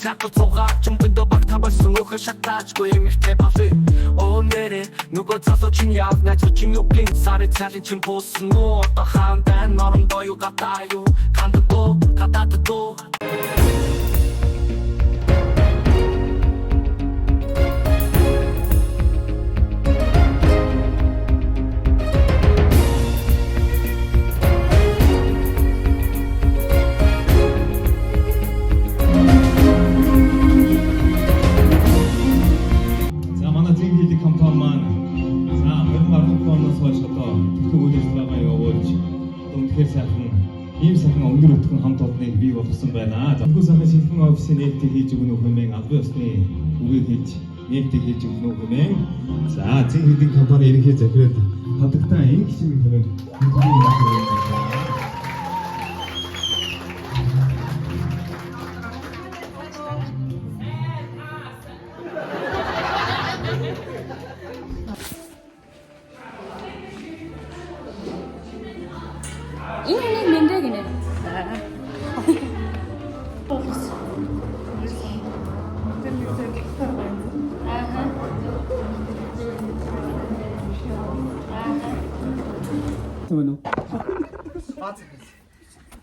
Театр цугаач өндөө багтаа болсон өхөр шатаачгүй эмэгтэй болъё. Оо нэрэ нөгөө залуу чинь яв найз чинь юу гин сары цалин чинь буусан уу, одоо хаан байна, орондоо юу, гадаа юу, ханддуу гадааддуу. За, манай зин хийдэг компани маань за 2017 оноос хойш одоо төлөв үйл ажиллагаагаа явуулж, одоо үнэхээр сайхан, ийм сайхан өндөр өтгөн хамт олныг бий болгосон байна. За, энэхүү сайхан шинэхэн офисын нээлтийг хийж өгнө хэмээн, албан ёсны үгийг хийж, нээлтийг хийж өгнө хэмээн за зин хийдэг компани ерөнхий захирал Хадагтаа инг хэмээн хэмээн. Энэ нэг мэндэ гинэ. Болгосон. Тэр нэг зэ талаар байна. Ааха.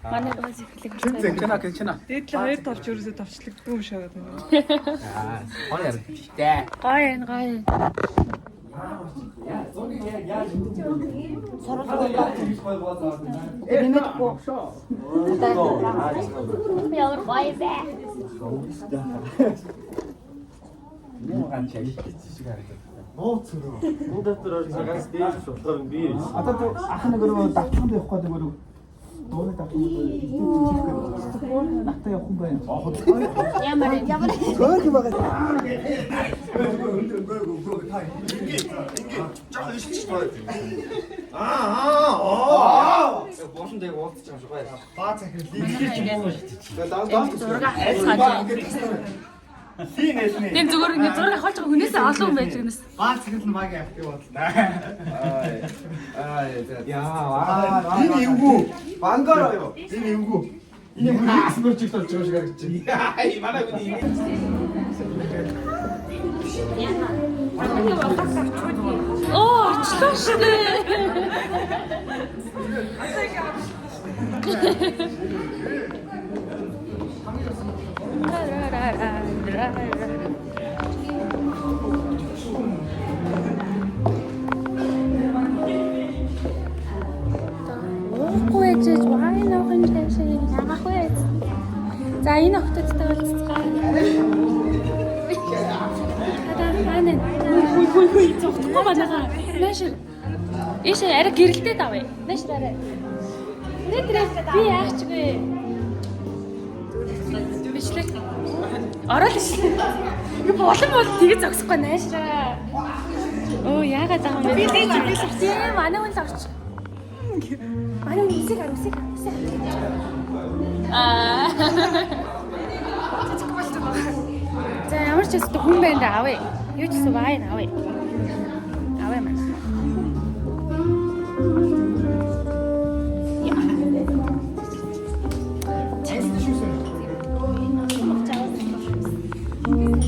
Манай гоо зэвхлэг. 괜찮아, 괜찮아. Дээдлээ хоёр товч ерөөсөө товчлогдгүй юм шиг байна. 아, яригдчихтэй. Гоё юм, гоё юм. Ямар гоё бэ? Одоо тэр ах нэг өрөө давчханд явах гэдэг өрөө дууны давчханд хийх гэдэг. Натаа явах юм байна. Ямар юм? Ямар Хөөх юм байгаа. Болон дэг уулзчих юм шиг байна. Баа захирал. Зураг авах гэж. Лин нэлнэ. Тийм, зүгээр ингэ зураг авах байгаа хүнээсээ олон хүн байж гэнэс. Баа захирал нь баг явах юм бодлоо. Аа, за. Яа, Энэ эвгүй. Бангар юу? Энэ эвгүй. Энэ бүр X мөржигт болж байгаа шиг харагдаж байна. Манай хүний Оо, очлоо шүү дээ. Уухгүй ээжэж вайн уух юм шиг ягаах вэ? За, энэ октодтой уулзцгаая. Хада хаана? Хүй хүй хүй, зогтохгүй манайхаа. Нааш. Ийш арай гэрэлтэй давъя. Нааш арай. Нэтрээ би яах ч вэ? Бичлэг. Орол ишлээ. Ингээ болон бол тэгээ зогсохгүй наашраа. Оо, яагаад байгаа юм бэ? Би дэж ирсэн. Манай хүн л орч. Манай хүн үсэг хар, үсэг хар, үсэг хар. Аа. За, ямар ч өстө хүн байна да, авъя. Юу ч гэсэн вайн авъя. Авъя маань.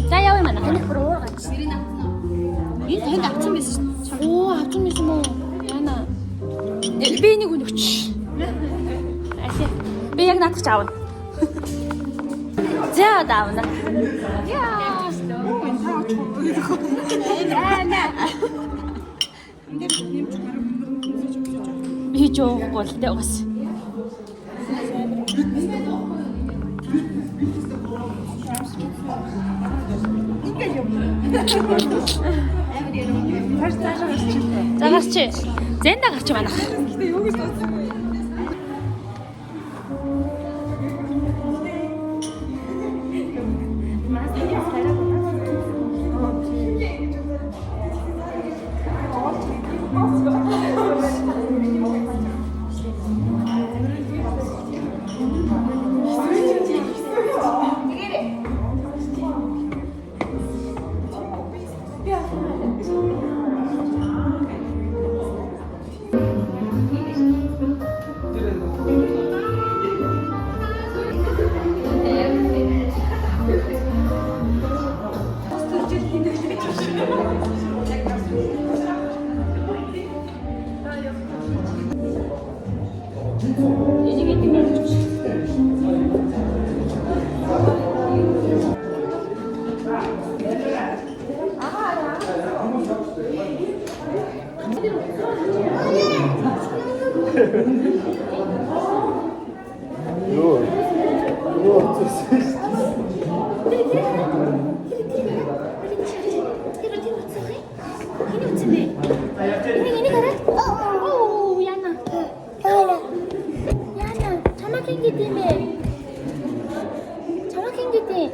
За, явъя манай. Таних бүр уур гач. Энэ танд авсан байсан шүү дээ. Оо, авчин байсан мó. Яна. Би энийг өнөгч. Аль. Би яг наадах ч авна. За, одоо авна. Яа. Яна. Би ч уухгүй л дээ угаас. За, гарч. Зэнда гарч манах. Гэтэ юу гэж бодсон бэ? Юу? Юу утсан шүү. Тэр тэр утсан хэ? Хэний утсан бэ? Энийг энийг хараа. Оо яна. Яна, чамаг хэн гэдэг юм бэ? Чамаг хэн гэдэг?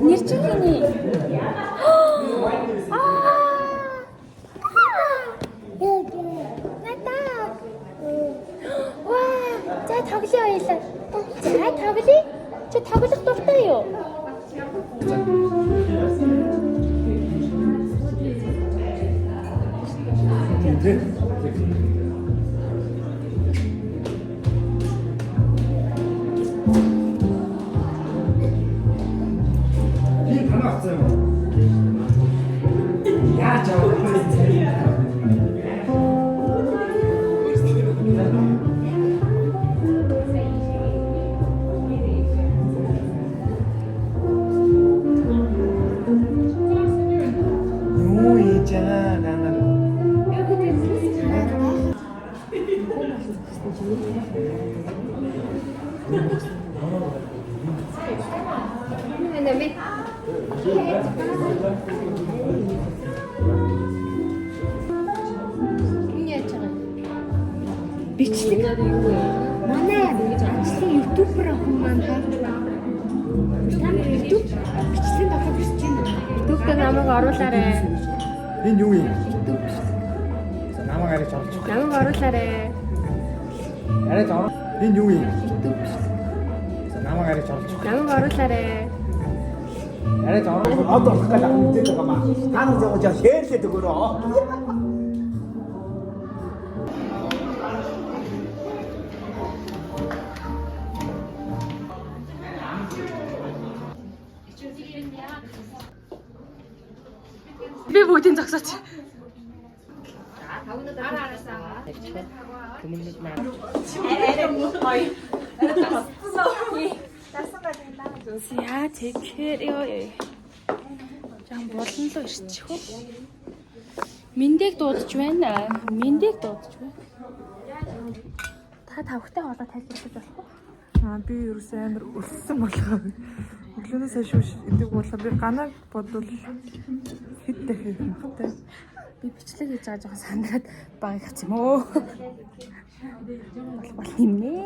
Нэр чинь хэний? Аа. Надаа. Ваа, за тоглоё хоёлаа. За тоглоё. Чи тоглох дуртай юу? Би танаа авсан юм уу? Яаж авах вэ? Юу хийж байгаа наа? Бичлэг. Манай ажлын ютубер охин маань хайж байна. Та нар ютуб бичлэгийн авах гэж байна. YouTube-д намайг оруулаарай. Энэ юу юм? За намайг арайч оруулчих. Намайг оруулаарай. Арайч орол. Энэ юу юм? За намайг арайч оруулчих. Намайг оруулаарай. Арайч орол. Од болох гэж мэдээд байгаа маа. Та нар жоо жоо шеэрлээд өгөөрөө. Би бүгдийг зогсооч. Яа тэгэхээр ёо ёо. Жан булан руу ирчих үү? Мэндийг дуудаж байна. Мэндийг дуудаж байна. Та тавхтай хоолой тайлбарлаж болох уу? Аа би ерөөсөө амар өлссөн болгоо. Өглөөнөөс хойш үш идэг болоо би ганаг бодвол хэд дахин их махтай. Би бичлэг хийж байгаа жоохон сандраад баг их юм өө. Бол бол юм нэ.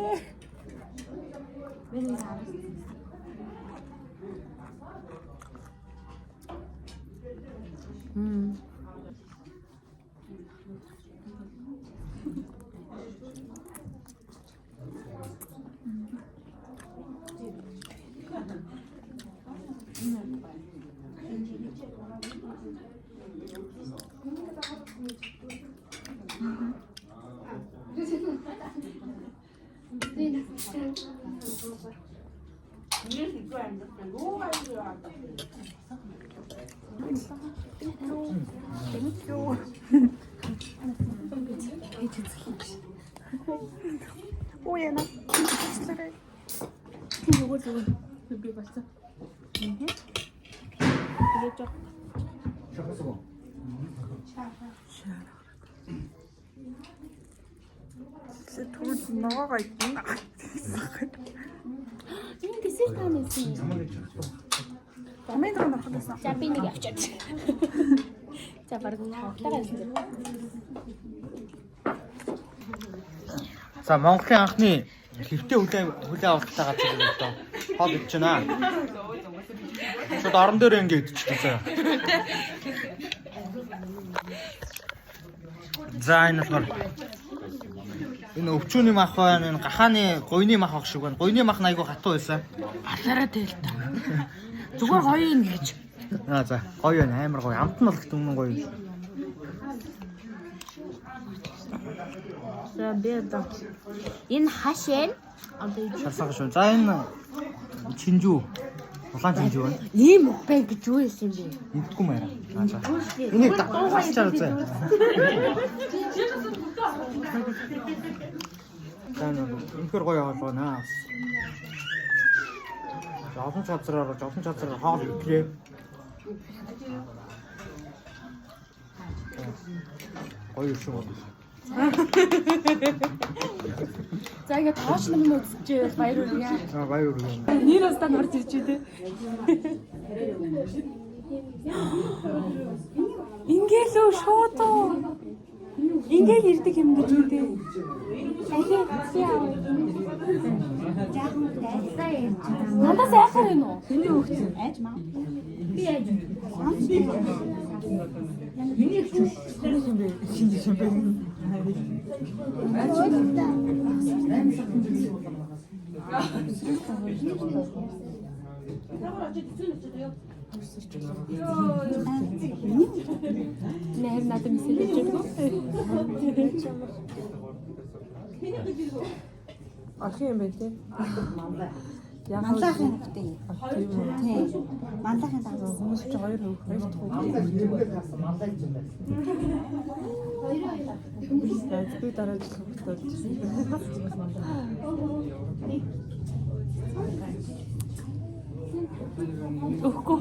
Оо яна. Зүгээр зүгээр би болсон. Тэгээд жоох Шахасгаа. Түр ногоогоо идэн. энэ десерт аан байсан. Замын дөрөв орох гэсэн. За би нэг авчаад. За баг тавхтайгаа хэлсэн. За Монголын анхны хэвтэй хүлээ хүлээ авалттай газар юм доо. Хоол идэж байна. Шууд орон дээр ингэ идчихсэн заяа. За энэ болохоор энэ өвчүүний мах байна, энэ гахааны гуйны мах ах шиг байна. Гуйны мах нь айгүй хатуу байсан. Алаараа тэгэл та. Зүгээр гоё юм гэж. Аа за гоё байна, амар гоё. Амт нь бол гэхдээ үнэн гоё юм. За би одоо энэ хаш энэ одоо Шарсаг шүү. За энэ чинжүү. Улаан чинжүү байна. ийм бай гэж юу хэлсэн юм бэ? Мэдгүй маяа. Аа за. Энийг дасчаар үзье. За энэ үнэхээр гоё хоол байна. За, олон газар орж, олон газар хоол идлээ. Гоё юм шиг байна. За ингээд тооч ном үзчихээ баяр хүргье. Аа баяр хүргэе. Нэр устдаа орж ирж үү те. Ингээл үү шууд уу. Ингээл ирдэг юм гэж үү те. Жаахан дайсаа ярьж байгаа. Надаас айхаар байна уу? Миний хүүхд. Айж маа. Би айж. Шинж юм бэ? Шинж юм бэ? Нэр надад мессеж хийж өгөө. Орхон юм байна те. Яг Манлайхын хүүхдээ. Тийм үү. Тийм. Манлайхын дагуу. Хүмүүс чи хоёр хүүхд, хоёр дахь хүүхд. Би дараа жил хүүхдээ болж. Өгөхгүй.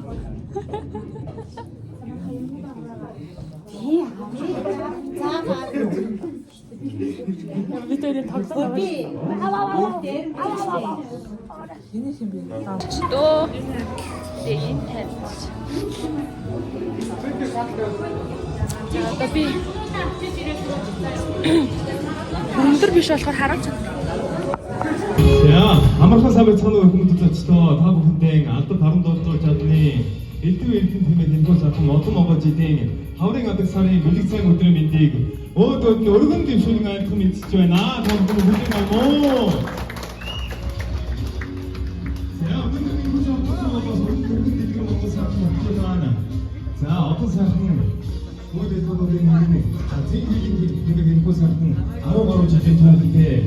Тийм. За маа. Би тэрийг тоглоо. Би Миний юм бэ? Аа. Дөө. Тэгээ энэ тавьчих. За одоо би өндөр биш болохоор харуулж чаддаг. За, амархан сайн байцгаана уу хүмүүст зочдоо та бүхэндээ алдар баруун дуулуур чадны элдв эрдэм тэмээ энэхүү сайхан модон могоожидын хаврын адаг сарын бэлэг сайн өдрийн мэндийг өөд өөд нь өргөн дэвшүүлэн айлтган мэдчиж байна. Та бүхэн хүлээн авах уу? За, өнөөдөр энэхүү сайхан болоос өргөн дэлгэр монгол сайхан хөтлөж байна. За, одоо сайхан өөд өөдүүдийн нэг зин хийлийн тэмээ энэхүү сайхан 10 гаруй жилийн түүхтэй.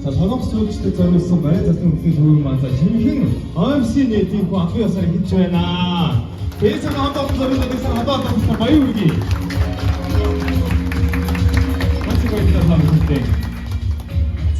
За солонгос төлөвчдөд зориулсан барай заслын үндэсний төвийн маань за жинхэнэ OMC нийтийн хүн албан ёсоор хийж байна. Тэгээд цаг хамт олон зориулаад ирсэн хамт олон баяр хүргэе. Маш их баярлалаа та бүхэндээ.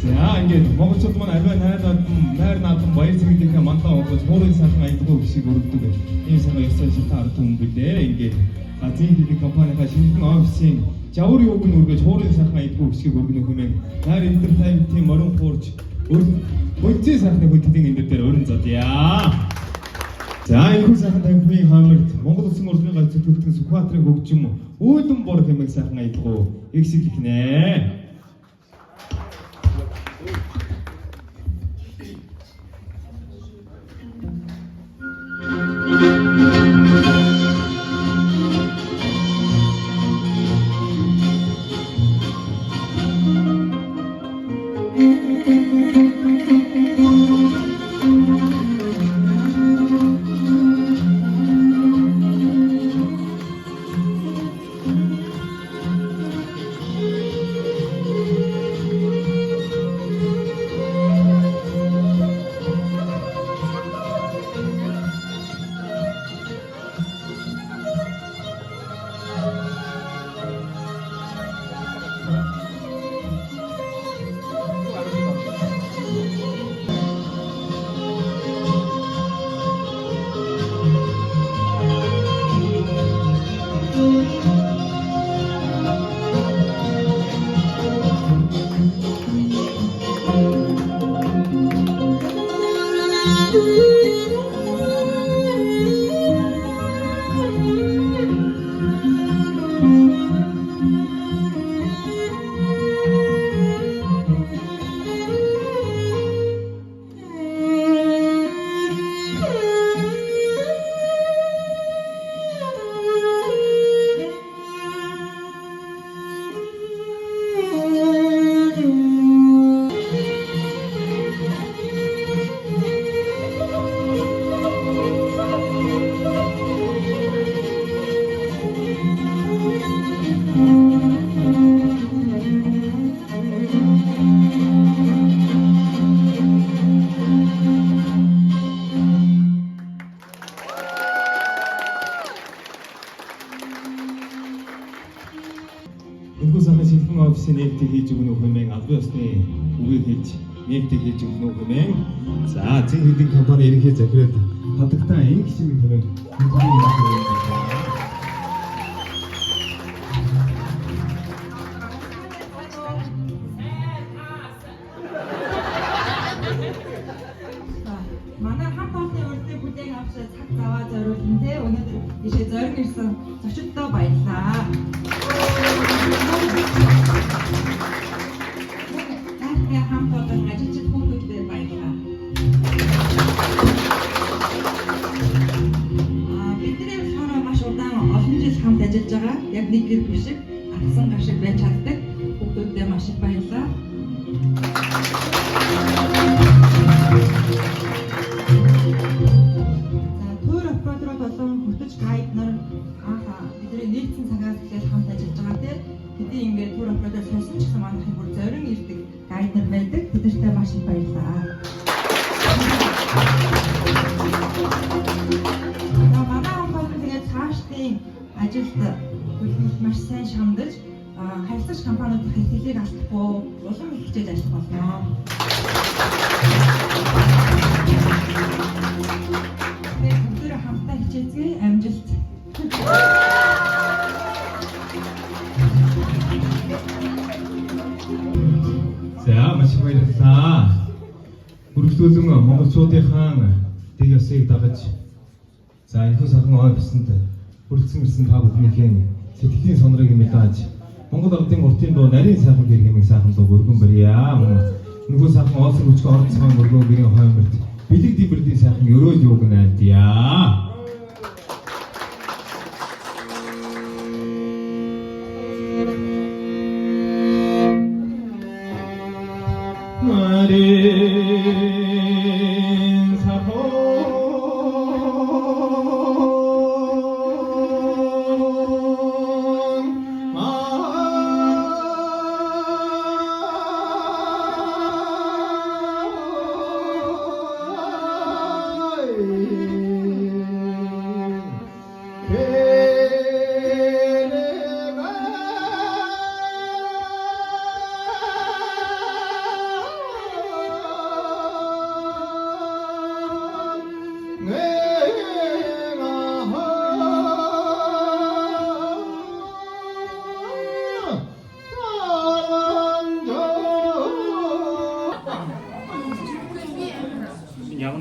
За ингээд монголчууд маань аливаа найр наадам, найр наадам баяр цэнгэлийнхээ мандаа болгож хуурын сайхан аялгау гişиг өргөдөг. Ийм сайхан ёс заншилтай ард түмэн билээ. Ингээд за зин хийдэг компанийнхаа шинэхэн офисын жавар юуг нь үргэж хуурын сайхан аялгау гişиг өргөнө хэмээн найр энтертейментийн морин хуурч өнцгийн сайхны хөтлийн энэ дээр өрн задъя. За энэхүү сайхан танхимын хаамарт Монгол Улсын урлагийн гац зүтгэлтэн Сүхбаатарын хөгжим үүдэн бор хэмээх сайхан аялгау их шиг ихнэ. Энэхүү сайхан шинэхэн офисын нээлтийг хийж өгнө хэмээн албан ёсны үгийг хэлж нээлтийг хийж өгнө хэмээн за зин хэдийн компани ерөнхий захирал хадагтаа инг шимэг хэмээн Тийшээ зориг ирсэн зочидтой баярлалаа. Таартай хамт олон ажилчид хүүхдүүдэд баярлалаа. Бидний болохоор маш удаан олон жил хамт ажиллаж байгаа. Яг нэг гэр бүл шиг атсан гар шиг байж чаддаг. Хүүхдүүдэд маш их баярлалаа. За тур операторууд болон хөтөч гайд нар анх бидний нийцсэн цагаас эхлээд хамт ажиллаж байгаа тийм. Тэдний ингээд тур оператор суусан ч гэсэн манайхын бүр зорин ирдэг гайд нар байдаг. Тэд нартай маш их баярлалаа. За манай компани тэгээд цаашдын ажилд хөдөлмөрт маш сайн шамдаж харилцагч компаниудын хэлхэлийг алдахгүй улам их хичээж ажиллах болно. Тэгээд бүгдээрээ хамтдаа хичээцгээе, амжилт. За маш их баярлалаа. Үргэлжлүүлэн монголчуудынхаа дэг ёсыг дагаж за энэхүү сайхан ой бисэнд хүрэлцэн ирсэн та бүхнийхээ сэтгэлийн сонорыг мэдээж Монгол ардын уртын дуу нарийн сайхан гэр хэмээх сайхан дуу өргөн барья. Энэхүү сайхан оолсон хүчгүй орон цагаан өргөн гэрийн хойморт бэлэг дибэрдийн сайхан өрөөл юуг найлдъя. Нарийн сахон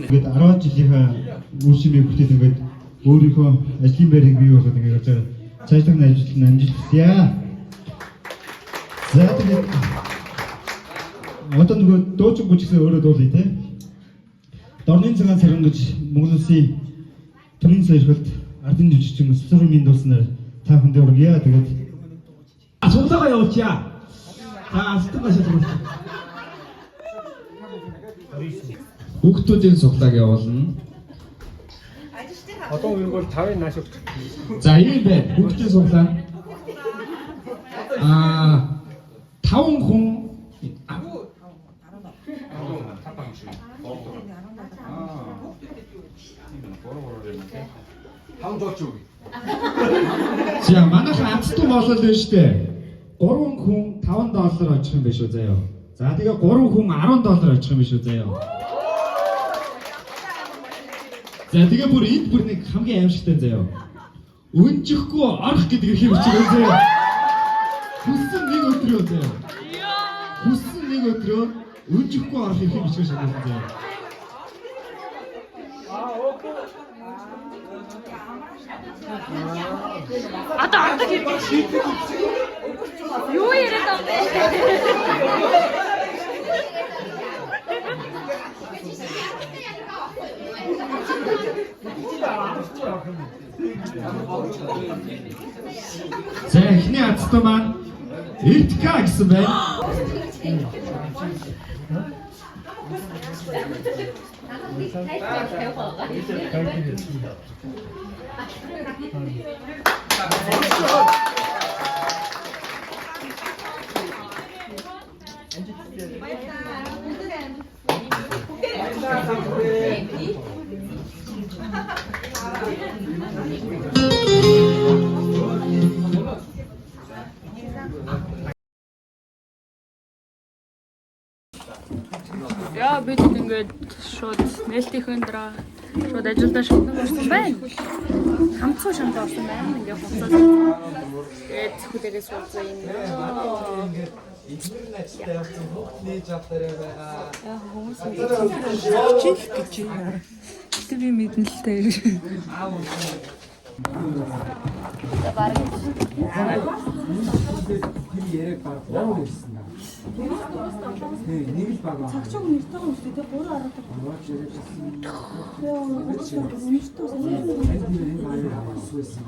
Ингээд 10 жилийнхаа үр шимийг хүртэл ингээд өөрийнхөө ажлын байрыг бий болгоод ингээд явж байгаа. Цаашлах нь ажил нь амжилт хүсье. За тэгээд одоо нөгөө дуучин гүжигсээ өөрөө дуулъя те. Дорны цагаан саран гэж Монгол улсын төрийн соёлт ардын жүжигчин Сүрмийн дуулснаар та бүхэндээ хүргье. Тэгээд Цуглаага явуулчаа. За астгаа шалгуулчих. Хүүхдүүдийн цуглааг явуулна. Одоо үеиг бол 5-ын нааш өгч. За ийм байна. Хүүхдийн цуглаа. 5 хүн Таван жолч үг. За манайхан азтуу болол байна штэ. 3 хүн 5 доллар очих юм биш үү заяа. За тэгээ 3 хүн 10 доллар очих юм биш үү заяа. За тэгээ бүр энд бүр нэг хамгийн аимшигтай заяа. Өнжихгүй орох гэдэг эрхийг бичиг байна заяа. Хүссэн нэг өдрөө заяа. Хүссэн нэг өдрөө өнжихгүй орох эрхийг бичиг шагнасан заяа. Одоо ордог хэрэг. Юу яриад байгаа юм бэ? За эхний азтуу маань Эртка гэсэн байна. Яа бид ингээд шууд нээлтийн дараа шууд ажилдаа шатнаг орсон байна. Хамцуу шамд орсон байна. Ингээд хуцаад тэгээд хүлээгээ суулзаа юм. Эдгээр нь ажилдаа явсан хүүхдний жав дээр байгаа. Яа хүмүүс хичээл гэж байна. Гэтэ би мэднэ л дээ. За бараг. Тэр яриаг баг 3 ирсэн байна. Тий, нэг л баг. Цагчиг нэртэй юм шүү дээ. 3.10. Нууц яриадсан. Нэртэй. Энэ багийг авах байсан.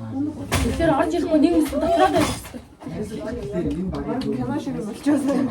Тэгэхээр орж ирэхгүй нэг юм дотроо байх хэрэгтэй. Тэр энэ багийг Кино шиг болчихсон.